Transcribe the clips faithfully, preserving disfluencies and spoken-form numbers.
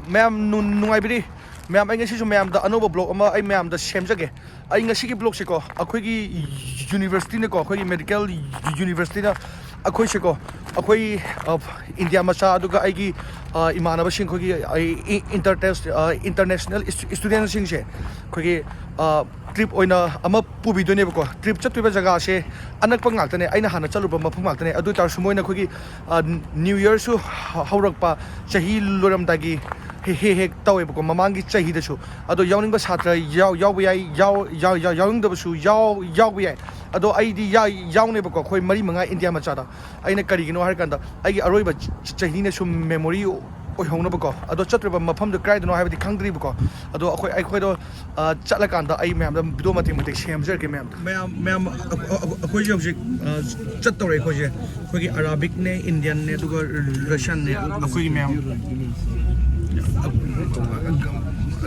ꯃꯌꯥꯝ ꯅꯨ- ꯅꯨꯡꯉꯥꯏꯕꯤꯔꯤ? ꯃꯌꯥꯝ, ꯑꯩ ꯉꯁꯤꯁꯨ ꯃꯌꯥꯝꯗ ꯑꯅꯧꯕ ꯕ꯭ꯂꯣꯛ ꯑꯃ ꯑꯩ ꯃꯌꯥꯝꯗ ꯁꯦꯝꯖꯒꯦ꯫ ꯑꯩ ꯉꯁꯤꯒꯤ ꯕ꯭ꯂꯣꯛꯁꯦꯀꯣ, ꯑꯩꯈꯣꯏꯒꯤ ꯌꯨꯅꯤꯚꯔꯁꯤꯇꯤꯅꯀꯣ, ꯑꯩꯈꯣꯏꯒꯤ ꯃꯦꯗꯤꯀꯦꯜ ꯌꯨꯅꯤꯚꯔꯁꯤꯇꯤꯅ ꯑꯩꯈꯣꯏꯁꯦꯀꯣ, ꯑꯩꯈꯣꯏ, ꯑ, ꯏꯟꯗꯤꯌꯥ ꯃꯆꯥ, ꯑꯗꯨꯒ ꯑꯩꯒꯤ, ꯑ, ꯏꯃꯥꯟꯅꯕꯁꯤꯡ, ꯑꯩꯈꯣꯏꯒꯤ, ꯑ, ꯏ- ꯏꯟꯇꯔꯇꯦꯁ-, ꯑ, ꯏꯟꯇꯔꯅꯦꯁꯅꯦꯜ ꯏꯁ- ꯏꯁꯇꯨꯗꯦꯟꯁꯤꯡꯁꯦ, ꯑꯩꯈꯣꯏꯒꯤ, ꯑ, ꯇ꯭ꯔꯤꯞ ꯑꯣꯏꯅ ꯑꯃ ꯄꯨꯕꯤꯗꯣꯏꯅꯦꯕꯀꯣ꯫ ꯇ꯭ꯔꯤꯞ ꯆꯠꯇꯣꯏꯕ ꯖꯒꯥꯁꯦ ꯑꯅꯛꯄ ꯉꯥꯛꯇꯅꯦ, ꯑꯩꯅ ꯍꯥꯟꯅ ꯆꯠꯂꯨꯕ ꯃꯐꯝ ꯉꯥꯛꯇꯅꯦ꯫ ꯑꯗꯨ ꯑꯣꯏ ꯇꯥꯔꯁꯨ ꯃꯣꯏꯅ ꯑꯩꯈꯣꯏꯒꯤ, ꯑ, ꯅ꯭ꯌꯨ ꯌꯔꯁꯨ ꯍ- ꯍꯧꯔꯛꯄ, ꯆꯍꯤ ꯂꯣꯏꯔꯝꯗꯥꯏꯒꯤ ꯍꯦ- ꯍꯦꯛ ꯍꯦꯛ ꯇꯧꯋꯦꯕꯀꯣ, ꯃꯃꯥꯡꯒꯤ ꯆꯍꯤꯗꯁꯨ꯫ ꯑꯗꯣ ꯌꯥꯎꯅꯤꯡꯕ ꯁꯥꯇ꯭ꯔ ꯌꯥꯎ- ꯌꯥꯎꯕ ꯌꯥꯏ, ꯌꯥꯎ- ꯌꯥꯎ- ꯌꯥꯎ- ꯌꯥꯎꯅꯤꯡꯗꯕꯁꯨ ꯌꯥꯎ- ꯌꯥꯎꯕ ꯌꯥꯏ꯫ ꯑꯗꯣ ꯑꯩꯗꯤ ꯌꯥ- ꯌꯥꯎꯅꯦꯕꯀꯣ, ꯑꯩꯈꯣꯏ ꯃꯔꯤ ꯃꯉꯥ ꯏꯟꯗꯤꯌꯥ ꯃꯆꯥꯗ꯫ ꯑꯩꯅ ꯀꯔꯤꯒꯤꯅꯣ ꯍꯥꯏꯔꯀꯥꯟꯗ, ꯑꯩꯒꯤ ꯑꯔꯣꯏꯕ ꯆ- ꯆꯍꯤꯅ ꯁꯨꯝ ꯃꯦꯃꯣꯔꯤ ꯑꯣꯏꯍꯧꯅꯕꯀꯣ꯫ ꯑꯗꯣ ꯆꯠꯇ꯭ꯔꯤꯕ ꯃꯐꯝꯗꯣ ꯀꯗꯥꯏꯗꯅꯣ ꯍꯥꯏꯕꯗꯤ ꯈꯪꯗ꯭ꯔꯤꯕꯀꯣ꯫ ꯑꯗꯣ ꯑꯩꯈꯣꯏ, ꯑꯩꯈꯣꯏꯗꯣ, ꯑ, ꯆꯠꯂꯀꯥꯟꯗ ꯑꯩ ꯃꯌꯥꯝꯗ ꯚꯤꯗꯤꯑꯣ ꯃꯇꯦꯛ ꯃꯇꯦꯛ ꯁꯦꯝꯖꯔꯛꯀꯦ ꯃꯌꯥꯝꯗ꯫ ꯃꯌꯥꯝ, ꯃꯌꯥꯝ, ꯑ-, ꯑ-, ꯑ-, ꯑꯩꯈꯣꯏꯁꯦ ꯍꯧꯖꯤꯛ, ꯑ, ꯆꯠꯇꯧꯔꯦ꯫ ꯑꯩꯈꯣꯏꯁꯦ, ꯑꯩꯈꯣꯏꯒꯤ ꯑꯔꯥꯕꯤꯛꯅꯦ, ꯏꯟꯗꯤꯌꯟꯅꯦ, ꯑꯗꯨꯒ ꯔꯁꯤꯌꯟꯅꯦ, ꯑꯩꯈꯣꯏꯒꯤ ꯃꯌꯥꯝ꯫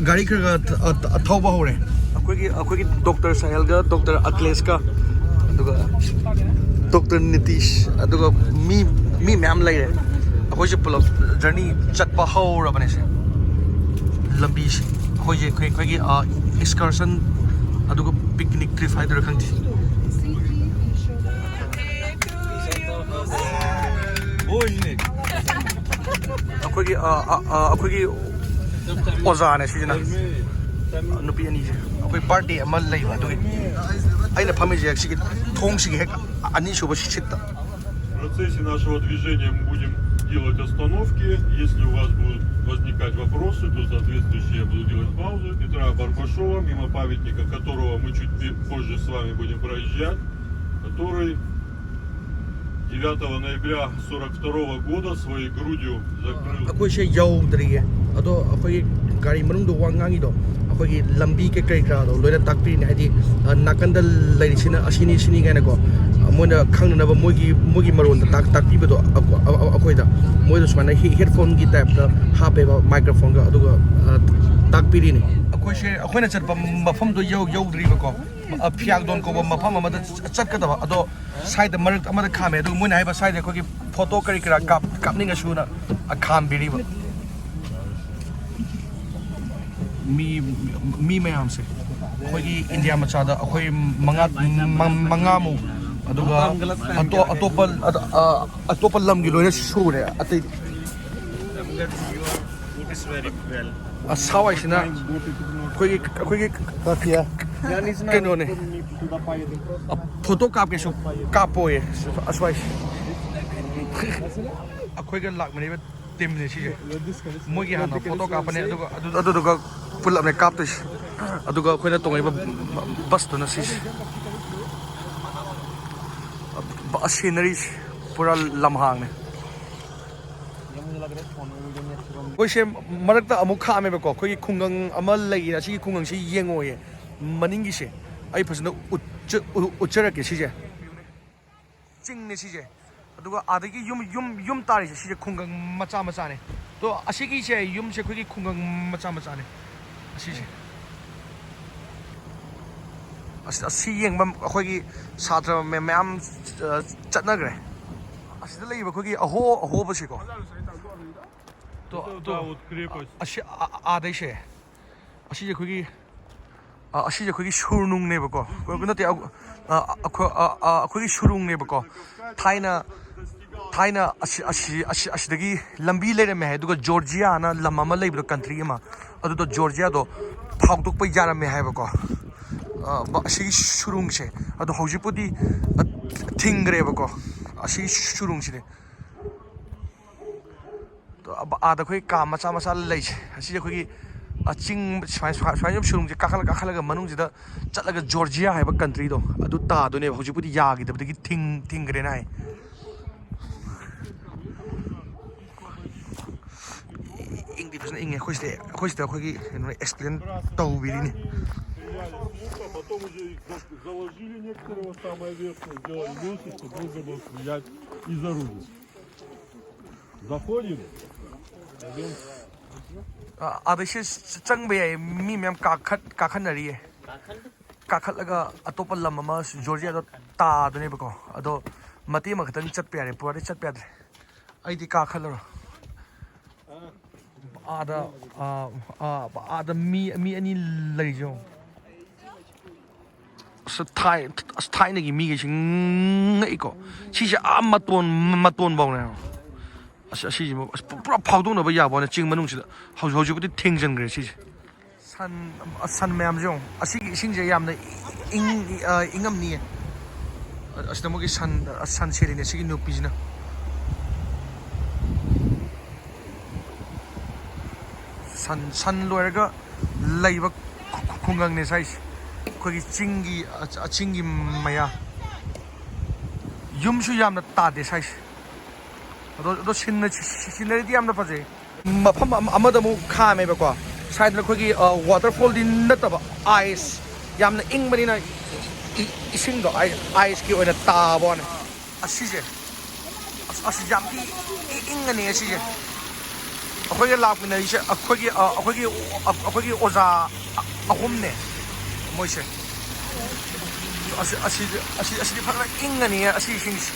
ꯒꯥꯔꯤ ꯈꯔ ꯈꯔ ꯊ-, ꯑ, ꯊ-, ꯊꯧꯕ ꯍꯧꯔꯦ꯫ ꯑꯩꯈꯣꯏꯒꯤ, ꯑꯩꯈꯣꯏꯒꯤ ꯗꯣꯛꯇꯔ ꯁꯥꯍꯦꯜꯒ ꯗꯣꯛꯇꯔ ꯑꯈꯤꯂꯦꯁꯀ, ꯑꯗꯨꯒ ꯗꯣꯛꯇꯔ ꯅꯤꯇꯤꯁ, ꯑꯗꯨꯒ ꯃꯤ, ꯃꯤ ꯃꯌꯥꯝ ꯂꯩꯔꯦ꯫ ꯑꯩꯈꯣꯏꯁꯦ ꯄꯨꯂꯞ ꯖꯔꯅꯤ ꯆꯠꯄ ꯍꯧꯔꯕꯅꯦ ꯁꯦ꯫ ꯂꯝꯕꯤꯁꯦ ꯑꯩꯈꯣꯏꯁꯦ, ꯑꯩꯈꯣꯏ, ꯑꯩꯈꯣꯏꯒꯤ, ꯑ, ꯑꯦꯛꯁꯀꯔꯁꯟ, ꯑꯗꯨꯒ ꯄꯤꯛꯅꯤꯛ ꯇ꯭ꯔꯤꯞ ꯍꯥꯏꯗꯣꯏꯔꯥ ꯈꯪꯗꯦ꯫ ꯑꯩꯈꯣꯏꯒꯤ, ꯑ, ꯑ, ꯑ, ꯑꯩꯈꯣꯏꯒꯤ ꯑꯣꯖꯥꯅꯦ ꯁꯤꯁꯤꯅ, ꯅꯨꯄꯤ ꯑꯅꯤꯁꯦ꯫ ꯑꯩꯈꯣꯏ ꯕꯥꯔꯗꯦ ꯑꯃ ꯂꯩꯕ ꯑꯗꯨꯒꯤ꯫ ꯑꯩꯅ ꯐꯝꯃꯤꯁꯦ ꯁꯤꯒꯤ ꯊꯣꯡꯁꯤꯒꯤ ꯍꯦꯛ ꯑꯅꯤꯁꯨꯕ ꯁꯤꯠꯇ꯫ В процессе нашего движения мы будем делать остановки. Если у вас будут возникать вопросы, то соответствующие я буду делать паузы. Петра Барбашова, мимо памятника которого мы чуть пи- позже с вами будем проезжать, который девятого ноября сорок второго года своей грудью закрыл. ꯑꯩꯈꯣꯏꯁꯦ ꯌꯧꯗ꯭ꯔꯤꯌꯦ꯫ ꯑꯗꯣ ꯑꯩꯈꯣꯏꯒꯤ ꯒꯥꯔꯤ ꯃꯅꯨꯡꯗ ꯋꯥ ꯉꯥꯡꯉꯤꯗꯣ, ꯑꯩꯈꯣꯏꯒꯤ ꯂꯝꯕꯤ ꯀꯩ- ꯀꯔꯤ ꯀꯔꯥꯗꯣ ꯂꯣꯏꯅ ꯇꯥꯛꯄꯤꯔꯤꯅꯦ꯫ ꯍꯥꯏꯗꯤ, ꯑ, ꯅꯥꯀꯟꯗ ꯂꯩꯔꯤꯁꯤꯅ ꯑꯁꯤꯅꯤ, ꯁꯤꯅꯤ ꯀꯥꯏꯅꯀꯣ, ꯃꯣꯏꯅ ꯈꯪꯅꯅꯕ ꯃꯣꯏꯒꯤ, ꯃꯣꯏꯒꯤ ꯃꯔꯣꯟꯗ ꯇꯥꯛ-, ꯇꯥꯛꯄꯤꯕꯗꯣ ꯑꯩꯈꯣ-, ꯑ-, ꯑ-, ꯑꯩꯈꯣꯏꯗ꯫ ꯃꯣꯏꯗꯣ ꯁꯨꯃꯥꯏꯅ ꯍꯦ-, ꯍꯦꯠꯐꯣꯟꯒꯤ ꯇꯥꯏꯞꯇ ꯍꯥꯞꯄꯦꯕ, ꯃꯥꯏꯀ꯭ꯔꯣꯐꯣꯟꯒ, ꯑꯗꯨꯒ, ꯑ, ꯇꯥꯛꯄꯤꯔꯤꯅꯦ꯫ ꯑꯩꯈꯣꯏꯁꯦ, ꯑꯩꯈꯣꯏꯅ ꯆꯠꯄ ꯃꯐꯝꯗꯣ ꯌꯧ-, ꯌꯧꯗ꯭ꯔꯤꯕꯀꯣ꯫ ꯑ, ꯐꯤꯌꯥꯡꯗꯣꯟ ꯀꯧꯕ ꯃꯐꯝ ꯑꯃꯗ ꯆ-, ꯆꯠꯀꯗꯕ꯫ ꯑꯗꯣ ꯁꯥꯏꯗ ꯃꯔꯛ ꯑꯃꯗ ꯈꯥꯝꯃꯦ, ꯑꯗꯨꯒ ꯃꯣꯏꯅ ꯍꯥꯏꯕ ꯁꯥꯏꯗ ꯑꯩꯈꯣꯏꯒꯤ ꯐꯣꯇꯣ ꯀꯔꯤ ꯀꯔꯥ ꯀꯥꯞ-, ꯀꯥꯞꯅꯤꯡꯉꯁꯨꯅ, ꯑ, ꯈꯥꯝꯕꯤꯔꯤꯕ꯫ ꯃꯤ ꯃꯤ ꯃꯌꯥꯝꯁꯦ ꯑꯩꯈꯣꯏꯒꯤ ꯏꯟꯗꯤꯌꯥ ꯃꯆꯥꯗ ꯑꯩꯈꯣꯏ ꯃꯉꯥ ꯃ- ꯃꯉꯥꯃꯨꯛ, ꯑꯗꯨꯒ ꯑꯇꯣ- ꯑꯇꯣꯞꯄ ꯑ- ꯑ- ꯑꯇꯣꯞꯄ ꯂꯝꯒꯤ ꯂꯣꯏꯅ ꯁꯨꯔꯦ ꯑꯇꯩ꯫ ꯑꯁꯥꯋꯥꯏꯁꯤꯅ ꯑꯩꯈꯣꯏꯒꯤ ꯑꯩꯈꯣꯏꯒꯤ ꯀꯩꯅꯣꯅꯦ꯫ ꯐꯣꯇꯣ ꯀꯥꯞꯀꯦꯁꯨ ꯀꯥꯞꯄꯣꯏꯌꯦ ꯑꯁ꯭ꯋꯥꯏꯁꯦ꯫ ꯑꯩꯈꯣꯏꯒ ꯂꯥꯛꯃꯤꯟꯅꯔꯤꯕ ꯇꯤꯝꯅꯦ ꯁꯤꯁꯦ꯫ ꯃꯣꯏꯒꯤ ꯍꯥꯟꯅ ꯐꯣꯇꯣ ꯀꯥꯞꯄꯅꯦ, ꯑꯗꯨꯒ ꯑꯗꯨ- ꯑꯗꯨꯗꯨꯒ ꯄꯨꯜꯂꯞꯅꯦ ꯀꯥꯞꯇꯣꯏꯁꯦ꯫ ꯑꯗꯨꯒ ꯑꯩꯈꯣꯏꯅ ꯇꯣꯡꯉꯤꯕ ꯕꯁꯇꯨꯅ ꯁꯤꯁꯦ꯫ ꯁꯤꯅꯔꯤꯁꯦ ꯄꯨꯔꯥ ꯂꯝꯍꯥꯡꯅꯦ꯫ ꯑꯩꯈꯣꯏꯁꯦ ꯃꯔꯛꯇ ꯑꯃꯨꯛ ꯈꯥꯝꯃꯦꯕꯀꯣ꯫ ꯑꯩꯈꯣꯏꯒꯤ ꯈꯨꯡꯒꯪ ꯑꯃ ꯂꯩꯌꯦ, ꯑꯁꯤꯒꯤ ꯈꯨꯡꯒꯪꯁꯤ ꯌꯦꯡꯉꯣꯌꯦ꯫ ꯃꯅꯤꯡꯒꯤꯁꯦ ꯑꯩ ꯐꯖꯅ ꯎꯠꯆ- ꯎ- ꯎꯠꯆꯔꯛꯀꯦ꯫ ꯁꯤꯁꯦ ꯆꯤꯡꯅꯦ ꯁꯤꯁꯦ꯫ ꯑꯗꯨꯒ ꯑꯥꯗꯒꯤ ꯌꯨꯝ ꯌꯨꯝ ꯌꯨꯝ ꯇꯥꯔꯤꯁꯦ ꯁꯤꯁꯦ ꯈꯨꯡꯒꯪ ꯃꯆꯥ ꯃꯆꯥꯅꯦ꯫ ꯇꯣ ꯑꯁꯤꯒꯤꯁꯦ ꯌꯨꯝꯁꯦ ꯑꯩꯈꯣꯏꯒꯤ ꯈꯨꯡꯒꯪ ꯃꯆꯥ ꯃꯆꯥꯅꯦ꯫ ꯑꯁꯤꯁꯦ ꯑꯁ- ꯑꯁꯤ ꯌꯦꯡꯕ ꯑꯩꯈꯣꯏꯒꯤ ꯁꯥꯇ꯭ꯔ ꯃꯌꯥꯝ ꯃꯌꯥꯝ ꯑ, ꯆꯠꯅꯈ꯭ꯔꯦ꯫ ꯑꯁꯤꯗ ꯂꯩꯔꯤꯕ ꯑꯩꯈꯣꯏꯒꯤ ꯑꯍꯣ ꯑꯍꯣꯕꯁꯤꯀꯣ꯫ ꯇꯣ- ꯇꯣ- ꯑꯁꯤ ꯑ- ꯑꯥꯗꯩꯁꯦ ꯑꯁꯤꯁꯦ ꯑꯩꯈꯣꯏꯒꯤ ꯑ, ꯑꯁꯤꯁꯦ ꯑꯩꯈꯣꯏꯒꯤ ꯁꯨꯔꯅꯨꯡꯅꯦꯕꯀꯣ꯫ ꯑꯩꯈꯣꯏ- ꯅꯠꯇꯦ ꯑ- ꯑ- ꯑꯩꯈꯣꯏ- ꯑ- ꯑ- ꯑꯩꯈꯣꯏꯒꯤ ꯁꯨꯔꯨꯡꯅꯦꯕꯀꯣ꯫ ꯊꯥꯏꯅ ꯊꯥꯏꯅ ꯑꯁꯤ ꯑꯁꯤ ꯑꯁꯤ ꯑꯁꯤꯗꯒꯤ ꯂꯝꯕꯤ ꯂꯩꯔꯝꯃꯦ ꯍꯥꯏ꯫ ꯑꯗꯨꯒ ꯖꯣꯔꯖꯤꯌꯥꯅ ꯂꯝ ꯑꯃ ꯂꯩꯕꯗꯣ, ꯀꯟꯇ꯭ꯔꯤ ꯑꯃ, ꯑꯗꯨꯗꯣ ꯖꯣꯔꯖꯤꯌꯥꯗꯣ ꯐꯥꯎꯗꯣꯛꯄ ꯌꯥꯔꯝꯃꯦ ꯍꯥꯏꯕꯀꯣ꯫ ꯑ, ꯕ- ꯑꯁꯤꯒꯤ ꯁꯨꯔꯨꯡꯁꯦ ꯑꯗꯣ ꯍꯧꯖꯤꯛꯄꯨꯗꯤ ꯑ, ꯊꯤꯡꯈ꯭ꯔꯦꯕꯀꯣ꯫ ꯑꯁꯤꯒꯤ ꯁꯨꯔꯨꯡꯁꯤꯗꯤ ꯑꯥꯗ ꯑꯩꯈꯣꯏ ꯀꯥ ꯃꯆꯥ ꯃꯆꯥ ꯂꯩꯁꯦ꯫ ꯑꯁꯤꯁꯦ ꯑꯩꯈꯣꯏꯒꯤ ꯑ, ꯆꯤꯡ ꯁꯨꯃꯥꯏ- ꯁꯨꯃꯥꯏ- ꯁꯨꯃꯥꯏꯅ ꯁꯨꯝ ꯁꯨꯔꯨꯡꯁꯦ ꯀꯥꯈꯠꯂ ꯀꯥꯈꯠꯂꯒ ꯃꯅꯨꯡꯁꯤꯗ ꯆꯠꯂꯒ ꯖꯣꯔꯖꯤꯌꯥ ꯍꯥꯏꯕ ꯀꯟꯇ꯭ꯔꯤꯗꯣ ꯑꯗꯨ ꯇꯥꯗꯣꯏꯅꯦꯕ꯫ ꯍꯧꯖꯤꯛꯄꯨꯗꯤ ꯌꯥꯈꯤꯗꯕꯗꯒꯤ ꯊꯤꯡ ꯊꯤꯡꯈ꯭ꯔꯦꯅ ꯍꯥꯏ꯫ ꯏꯪꯗꯤ ꯐꯖꯅ ꯏꯪꯉꯦ꯫ ꯑꯩꯈꯣꯏ ꯁꯤꯗ ꯑꯩꯈꯣꯏ ꯁꯤꯗ ꯑꯩꯈꯣꯏꯒꯤ ꯀꯩꯅꯣ ꯑꯦꯛꯁꯄ꯭ꯂꯦꯟ ꯇꯧꯕꯤꯔꯤꯅꯤ꯫ Потом уже их за- заложили некоторые, вот самое верхнее, сделали лестницу, был забор стрелять из оружия. Заходим. ꯑ, ꯑꯥꯗꯩꯁꯦ ꯆ- ꯆꯪꯕ ꯌꯥꯏ꯫ ꯃꯤ ꯃꯌꯥꯝ ꯀꯥꯈꯠ ꯀꯥꯈꯠꯅꯔꯤꯌꯦ꯫ ꯀꯥꯈꯠꯂꯒ ꯑꯇꯣꯞꯄ ꯂꯝ ꯑꯃ ꯖꯣꯔꯖꯤꯌꯥꯗ ꯇꯥꯗꯣꯏꯅꯦꯕꯀꯣ꯫ ꯑꯗꯣ ꯃꯇꯦꯛ ꯑꯃꯈꯛꯇꯪ ꯆꯠꯄ ꯌꯥꯔꯦ, ꯄꯨꯔꯥꯗꯤ ꯆꯠꯄ ꯌꯥꯗ꯭ꯔꯦ꯫ ꯑꯩꯗꯤ ꯀꯥꯈꯠꯂꯔꯣꯏ꯫ ꯑꯥꯗ, ꯑꯥ, ꯑꯥ, ꯑꯥꯗ ꯃꯤ, ꯃꯤ ꯑꯅꯤ ꯂꯩꯔꯤꯁꯦ ꯌꯦꯡꯉꯣ꯫ ꯑꯁ, ꯊꯥꯏ-, ꯑꯁ, ꯊꯥꯏꯅꯒꯤ ꯃꯤꯈꯩꯁꯤ ꯉꯛꯏꯀꯣ꯫ ꯁꯤꯁꯦ ꯑꯥ ꯃꯇꯣꯟ, ꯃꯇꯣꯟ ꯐꯥꯎꯅꯦ꯫ ꯑꯁ, ꯑꯁꯤꯁꯤꯃ, ꯑꯁ, ꯄꯨ-, ꯄꯨꯔꯥ ꯐꯥꯎꯗꯣꯛꯅꯕ ꯌꯥꯕ ꯋꯥꯅꯦ, ꯆꯤꯡ ꯃꯅꯨꯡꯁꯤꯗ꯫ ꯍꯧꯖꯤꯛ, ꯍꯧꯖꯤꯛꯄꯨꯗꯤ ꯊꯦꯡꯖꯤꯟꯈ꯭ꯔꯦ ꯁꯤꯁꯦ꯫ ꯁꯟ, ꯑꯁ, ꯁꯟ ꯃꯌꯥꯝꯁꯦ ꯌꯦꯡꯉꯣ꯫ ꯑꯁꯤꯒꯤ ꯏꯁꯤꯡꯁꯦ ꯌꯥꯝꯅ ꯏꯪ-, ꯑ, ꯏꯪꯉꯝꯅꯤꯌꯦ꯫ ꯑꯁꯤꯗ ꯃꯣꯏꯒꯤ ꯁꯟ, ꯁꯟ ꯁꯦꯠꯂꯤꯅꯦ ꯁꯤꯒꯤ ꯅꯨꯄꯤꯁꯤꯅ꯫ ꯁꯟ, ꯁꯟ ꯂꯣꯏꯔꯒ ꯂꯩꯕ ꯈꯨ-, ꯈꯨ-, ꯈꯨꯡꯒꯪꯅꯦ ꯁꯥꯏꯁꯦ꯫ ꯑꯩꯈꯣꯏꯒꯤ ꯆꯤꯡꯒꯤ, ꯑ-, ꯆꯤꯡꯒꯤ ꯃꯌꯥ꯫ ꯌꯨꯝꯁꯨ ꯌꯥꯝꯅ ꯇꯥꯗꯦ ꯁꯥꯏꯁꯦ꯫ ꯑꯗꯣ, ꯑꯗꯣ ꯁꯤꯟꯅ-, ꯁꯤ-, ꯁꯤ-, ꯁꯤꯅꯔꯤꯗꯤ ꯌꯥꯝꯅ ꯐꯖꯩ꯫ ꯃꯐꯝ ꯑꯃ-, ꯑꯃꯗ ꯑꯃꯨꯛ ꯈꯥꯝꯃꯦꯕꯀꯣ꯫ ꯁꯥꯏꯗꯅ ꯑꯩꯈꯣꯏꯒꯤ, ꯑ, ꯋꯥꯇꯔꯐꯣꯜꯗꯤ ꯅꯠꯇꯕ, ꯑꯥꯏꯁ, ꯌꯥꯝꯅ ꯏꯪꯕꯅꯤꯅ ꯏ-, ꯏ-, ꯏꯁꯤꯡꯗꯣ ꯑꯥꯏ-, ꯑꯥꯏꯁꯀꯤ ꯑꯣꯏꯅ ꯇꯥꯕ ꯋꯥꯅꯦ꯫ ꯑꯁꯤꯁꯦ, ꯑꯁ, ꯑꯁꯤ ꯌꯥꯝ ꯊꯤ ꯏ-, ꯏꯪꯉꯅꯤ ꯑꯁꯤꯁꯦ꯫ ꯑꯩꯈꯣꯏꯒ ꯂꯥꯛꯃꯤꯟꯅꯔꯤꯁꯦ ꯑꯩꯈꯣꯏꯒꯤ, ꯑ, ꯑꯩꯈꯣꯏꯒꯤ, ꯑ-, ꯑꯩꯈꯣꯏꯒꯤ ꯑꯣꯖꯥ ꯑꯍꯨꯝꯅꯦ ꯃꯣꯏꯁꯦ꯫ ꯑꯁꯤ, ꯑꯁꯤꯗꯤ, ꯑꯁꯤ, ꯑꯁꯤꯗꯤ ꯐꯖꯅ ꯏꯪꯉꯅꯤꯌꯦ ꯑꯁꯤ ꯏꯁꯤꯡꯁꯤ꯫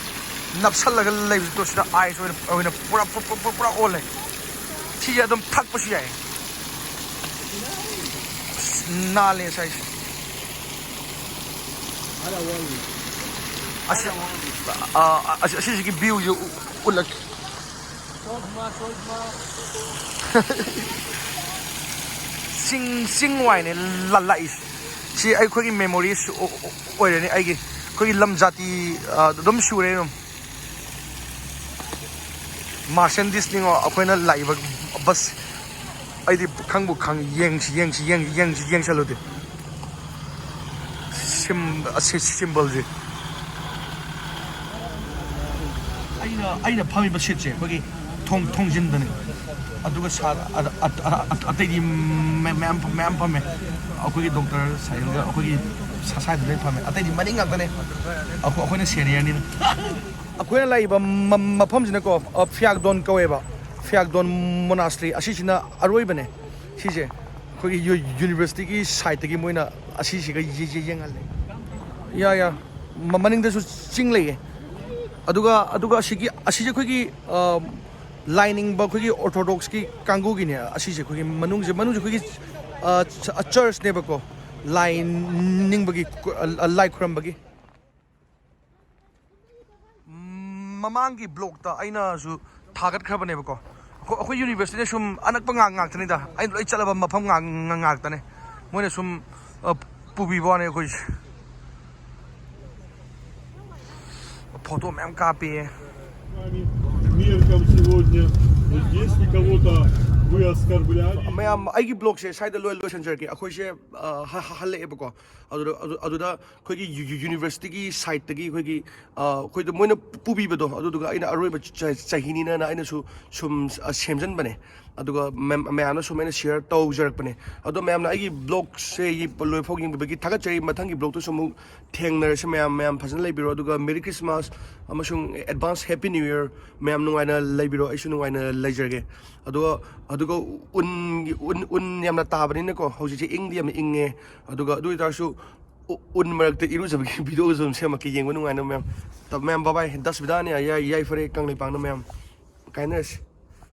ꯅꯞꯁꯜꯂꯒ ꯂꯩꯕꯗꯣ ꯁꯤꯗ ꯑꯥꯏꯁ ꯑꯣꯏꯅ, ꯑꯣꯏꯅ ꯄꯨꯔꯥ, ꯄꯨꯔꯥ, ꯄꯨꯔꯥ, ꯄꯨꯔꯥ ꯑꯣꯜꯂꯦ꯫ ꯁꯤꯁꯦ ꯑꯗꯨꯝ ꯊꯛꯄꯁꯨ ꯌꯥꯏ꯫ ꯑꯁ, ꯅꯥꯜꯂꯦ ꯉꯁꯥꯏꯁꯦ꯫ ꯑꯁꯤ, ꯑ, ꯑꯁꯤ, ꯑꯁꯤꯁꯤꯒꯤ ꯚ꯭ꯌꯨꯁꯦ ꯎ-, ꯎꯠꯂꯛꯀꯦ꯫ ꯆꯤꯡ, ꯆꯤꯡ ꯋꯥꯏꯅꯦ ꯂ-, ꯂꯥꯛꯏꯁꯦ꯫ ꯁꯤ ꯑꯩꯈꯣꯏꯒꯤ memories ꯑꯣ-, ꯑꯣ-, ꯑꯣꯏꯔꯅꯤ ꯑꯩꯒꯤ꯫ ꯑꯩꯈꯣꯏꯒꯤ ꯂꯝ ꯖꯥꯇꯤ, ꯑ, ꯑꯗꯨꯝ ꯁꯨꯔꯦ ꯑꯗꯨꯝ꯫ ꯃꯥꯔꯁꯦꯟꯗꯤꯁꯅꯤꯉꯣ ꯑꯩꯈꯣꯏꯅ ꯂꯥꯛꯏꯕ ꯕꯁ꯫ ꯑꯩꯗꯤ ꯈꯪꯕꯨ ꯈꯪ-, ꯌꯦꯡꯁꯤ, ꯌꯦꯡꯁꯤ, ꯌꯦꯡꯁꯤ, ꯌꯦꯡꯁꯤ, ꯌꯦꯡꯁꯜꯂꯨꯗꯦ꯫ ꯁꯤꯝ-, ꯑꯁꯤ ꯁꯤꯝꯕꯜꯁꯦ꯫ ꯑꯩꯅ, ꯑꯩꯅ ꯐꯝꯃꯤꯕ ꯁꯤꯠꯁꯦ ꯑꯩꯈꯣꯏꯒꯤ ꯊꯣꯡ, ꯊꯣꯡꯖꯤꯟꯗꯅꯦ꯫ ꯑꯗꯨꯒ ꯁꯥ-, ꯑ-, ꯑ-, ꯑ-, ꯑ-, ꯑꯇꯩꯗꯤ ꯃꯌꯥꯝ, ꯃꯌꯥꯝ, ꯃꯌꯥꯝ ꯐꯝꯃꯦ꯫ ꯑꯩꯈꯣꯏꯒꯤ ꯗꯣꯛꯇꯔ ꯁꯥꯍꯤꯜꯒ ꯑꯩꯈꯣꯏꯒꯤ ꯁ-, ꯁ꯭ꯋꯥꯏꯗ ꯂꯣꯏ ꯐꯝꯃꯦ꯫ ꯑꯇꯩꯗꯤ ꯃꯅꯤꯡ ꯉꯥꯛꯇꯅꯦ꯫ ꯑꯩꯈꯣꯏ, ꯑꯩꯈꯣꯏꯅ ꯁꯦꯅꯤꯌꯔꯅꯤꯅ꯫ ꯑꯩꯈꯣꯏꯅ ꯂꯥꯛꯏꯕ ꯃ-, ꯃꯐꯝꯁꯤꯅꯀꯣ, ꯑ, ꯐꯤꯌꯥꯛꯗꯣꯟ ꯀꯧꯋꯦꯕ꯫ ꯐꯤꯌꯥꯛꯗꯣꯟ ꯃꯣꯅꯥꯁꯇ꯭ꯔꯤ ꯑꯁꯤꯁꯤꯅ ꯑꯔꯣꯏꯕꯅꯦ꯫ ꯁꯤꯁꯦ ꯑꯩꯈꯣꯏꯒꯤ ꯌꯨ-, ꯌꯨꯅꯤꯚꯔꯁꯤꯇꯤꯒꯤ ꯁꯥꯏꯠꯇꯒꯤ ꯃꯣꯏꯅ ꯑꯁꯤꯁꯤꯒ ꯌꯦ-, ꯌꯦ-, ꯌꯦꯡꯍꯜꯂꯦ꯫ ꯌꯥ, ꯌꯥ꯫ ꯃ-, ꯃꯅꯤꯡꯗꯁꯨ ꯆꯤꯡ ꯂꯩꯌꯦ꯫ ꯑꯗꯨꯒ, ꯑꯗꯨꯒ ꯑꯁꯤꯒꯤ, ꯑꯁꯤꯁꯦ ꯑꯩꯈꯣꯏꯒꯤ, ꯑ, ꯂꯥꯏ ꯅꯤꯡꯕ ꯑꯩꯈꯣꯏꯒꯤ ꯑꯣꯔꯊꯣꯗꯣꯛꯁꯀꯤ ꯀꯥꯡꯕꯨꯒꯤꯅꯦ ꯑꯁꯤꯁꯦ꯫ ꯑꯩꯈꯣꯏꯒꯤ ꯃꯅꯨꯡꯁꯦ, ꯃꯅꯨꯡꯁꯦ ꯑꯩꯈꯣꯏꯒꯤ ꯆꯔꯆꯅꯦꯕꯀꯣ, ꯂꯥꯏ ꯅꯤꯡꯕꯒꯤ, ꯑ, ꯂꯥꯏ ꯈꯨꯔꯝꯕꯒꯤ꯫ ꯃꯃꯥꯡꯒꯤ ꯕ꯭ꯂꯣꯛꯇ ꯑꯩꯅꯁꯨ ꯊꯥꯒꯠꯈ꯭ꯔꯕꯅꯦꯕꯀꯣ꯫ ꯑꯩꯈꯣꯏ, ꯑꯩꯈꯣꯏ ꯌꯨꯅꯤꯚꯔꯁꯤꯇꯤꯅ ꯁꯨꯝ ꯑꯅꯛꯄ ꯉꯥꯛ ꯉꯥꯛꯇꯅꯤꯗ, ꯑꯩꯅ ꯂꯣꯏ ꯆꯠꯂꯕ ꯃꯐꯝ ꯉꯥꯛ ꯉꯥꯛꯇꯅꯦ꯫ ꯃꯣꯏꯅ ꯁꯨꯝ, ꯑ, ꯄꯨꯕꯤꯕ ꯋꯥꯅꯤ ꯑꯩꯈꯣꯏꯁꯦ꯫ ꯐꯣꯇꯣ ꯃꯌꯥꯝ ꯀꯥꯞꯄꯤꯌꯦ꯫ Меркам сегодня здесь вы кого-то, вы оскорбляли. ꯃꯌꯥꯝ, ꯑꯩꯒꯤ ꯕ꯭ꯂꯣꯛꯁꯦ ꯁ꯭ꯋꯥꯏꯗ ꯂꯣꯏ ꯂꯣꯏꯁꯤꯟꯖꯔꯒꯦ꯫ ꯑꯩꯈꯣꯏꯁꯦ, ꯑ, ꯍ-, ꯍ-, ꯍꯜꯂꯛꯑꯦꯕꯀꯣ꯫ ꯑꯗꯨꯗ, ꯑꯗꯨ-, ꯑꯗꯨꯗ ꯑꯩꯈꯣꯏꯒꯤ ꯌꯨ-, ꯌꯨ-, ꯌꯨꯅꯤꯚꯔꯁꯤꯇꯤꯒꯤ ꯁꯥꯏꯠꯇꯒꯤ ꯑꯩꯈꯣꯏꯒꯤ, ꯑ, ꯑꯩꯈꯣꯏꯗ ꯃꯣꯏꯅ ꯄꯨꯕꯤꯕꯗꯣ, ꯑꯗꯨꯗꯨꯒ ꯑꯩꯅ ꯑꯔꯣꯏꯕ ꯆ-, ꯆꯍꯤꯅꯤꯅ ꯑꯩꯅꯁꯨ ꯁꯨꯝ, ꯑ, ꯁꯦꯝꯖꯤꯟꯕꯅꯦ꯫ ꯑꯗꯨꯒ ꯃꯌꯥꯝ-, ꯃꯌꯥꯝꯅ ꯁꯨꯝ ꯑꯩꯅ ꯁꯤꯌꯔ ꯇꯧꯖꯔꯛꯄꯅꯦ꯫ ꯑꯗꯣ ꯃꯌꯥꯝꯅ ꯑꯩꯒꯤ ꯕ꯭ꯂꯣꯛꯁꯦ ꯂꯣꯏꯐꯥꯎ ꯌꯦꯡꯕꯤꯕꯒꯤ ꯊꯥꯒꯠꯆꯔꯤ꯫ ꯃꯊꯪꯒꯤ ꯕ꯭ꯂꯣꯛꯇꯁꯨ ꯑꯃꯨꯛ ꯊꯦꯡꯅꯔꯁꯤ꯫ ꯃꯌꯥꯝ, ꯃꯌꯥꯝ ꯐꯖꯅ ꯂꯩꯕꯤꯔꯣ꯫ ꯑꯗꯨꯒ Merry Christmas ꯑꯃꯁꯨꯡ advance Happy New Year꯫ ꯃꯌꯥꯝ ꯅꯨꯡꯉꯥꯏꯅ ꯂꯩꯕꯤꯔꯣ, ꯑꯩꯁꯨ ꯅꯨꯡꯉꯥꯏꯅ ꯂꯩꯖꯔꯒꯦ꯫ ꯑꯗꯨꯒ, ꯑꯗꯨꯒ ꯎꯟꯒꯤ, ꯎꯟ, ꯎꯟ ꯌꯥꯝꯅ ꯇꯥꯕꯅꯤꯅꯀꯣ, ꯍꯧꯖꯤꯛꯁꯦ ꯏꯪꯗꯤ ꯌꯥꯝꯅ ꯏꯪꯉꯦ꯫ ꯑꯗꯨꯒ ꯑꯗꯨ ꯑꯣꯏꯇꯥꯔꯁꯨ ꯎ-, ꯎꯟ ꯃꯔꯛꯇ ꯏꯔꯨꯖꯕꯒꯤ ꯚꯤꯗꯤꯑꯣꯁꯨ ꯑꯗꯨꯝ ꯁꯦꯝꯃꯛꯀꯦ, ꯌꯦꯡꯕ ꯅꯨꯡꯉꯥꯏꯅꯕ ꯃꯌꯥꯝ꯫ ꯇ-, ꯃꯌꯥꯝ bye bye, ꯗꯁ ꯕꯤꯗꯥꯅꯤ, ꯌꯥꯏ, ꯌꯥꯏꯐꯔꯦ ꯀꯪꯂꯩꯄꯥꯛꯅ ꯃꯌꯥꯝ꯫ ꯀꯥꯏꯅꯔꯁꯤ꯫